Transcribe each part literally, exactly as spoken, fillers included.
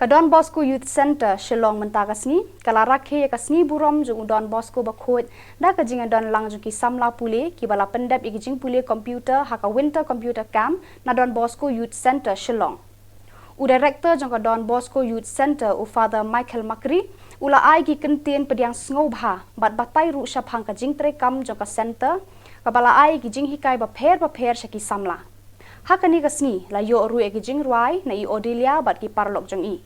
Ka Don Bosco Youth Centre Shillong mynta ka sngi ka la rakhe ïa ka sngi burom jong u Don Bosco Bakhuid da ka jingdon lang jong ki samla pule kiba la pyndep ïa ki jingpule computer ha ka Winter Computer Camp na Don Bosco Youth Centre Shillong. U Director jong ka Don Bosco Youth Centre, u Father Michael Makri, u la ai ki kyntien pdiang sngewbha bad batai ruh shaphang ka jingtrei kam jong ka centre kaba la ai ki jinghikai bapher bapher sha ki samla. Ha kane ka sngi la ïoh ruh ïa ki jingrwai na i Odelia bad ki paralok jong i.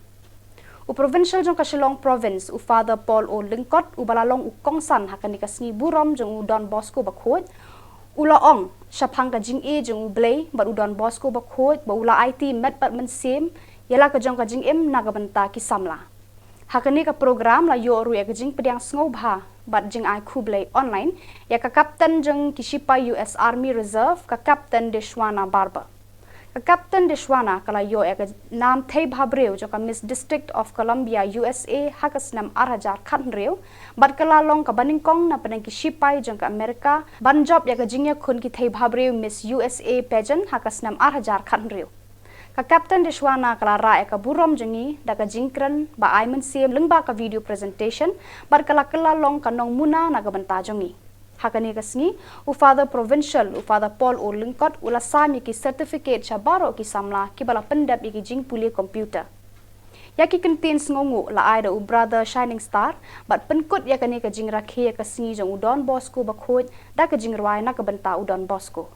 U Provincial jong ka Shillong Province, u Father Paul O Lyngkot, uba la long u kongsan ha kane ka sngi burom jong u Don Bosco Bakhuid, u la ong shaphang ka jingïeit jong u Blei bad u Don Bosco Bakhuid ba u la aiti met bad mynsiem ïa la ka jong ka jingim na ka bynta ki samla. Ha kane ka program la ïoh ruh ïa ka jingpdiang sngewbha bad jingai khublei online ïa ka Captain jong ki shipai U S Army Reserve, ka Captain Deshwana Barber. Ka Captain Deshwana ka la ïoh ïa ka nam thei bhabriew jong ka Miss District of Columbia U S A ha ka snem ar hajar khathynriew bad ka la long kaba nyngkong na pdeng ki shipai jong ka Amerika ban jop ïa ka jingïakhun ki thei bhabriew Miss U S A Pageant ha ka snem ar hajar khathynriew. Ka Captain Deshwana ka la rah ïa ka burom jong ngi da ka jingkren ba ai mynsiem lyngba ka video presentation bad ka la kylla long ka nongmuna na ka bynta jong ngi. Ha kane ka sngi, u Father Provincial, u Father Paul O Lyngkot, u la sam ïa ki certificate sha baroh ki samla kiba la pyndep ïa ki jingpule computer. Ïa ki kyntien sngewnguh la ai da u Brother Shining Star bad pynkut ïa kane ka jingrakhe ïa ka sngi jong u Don Bosco Bakhuid da ka jingrwai na ka bynta u Don Bosco.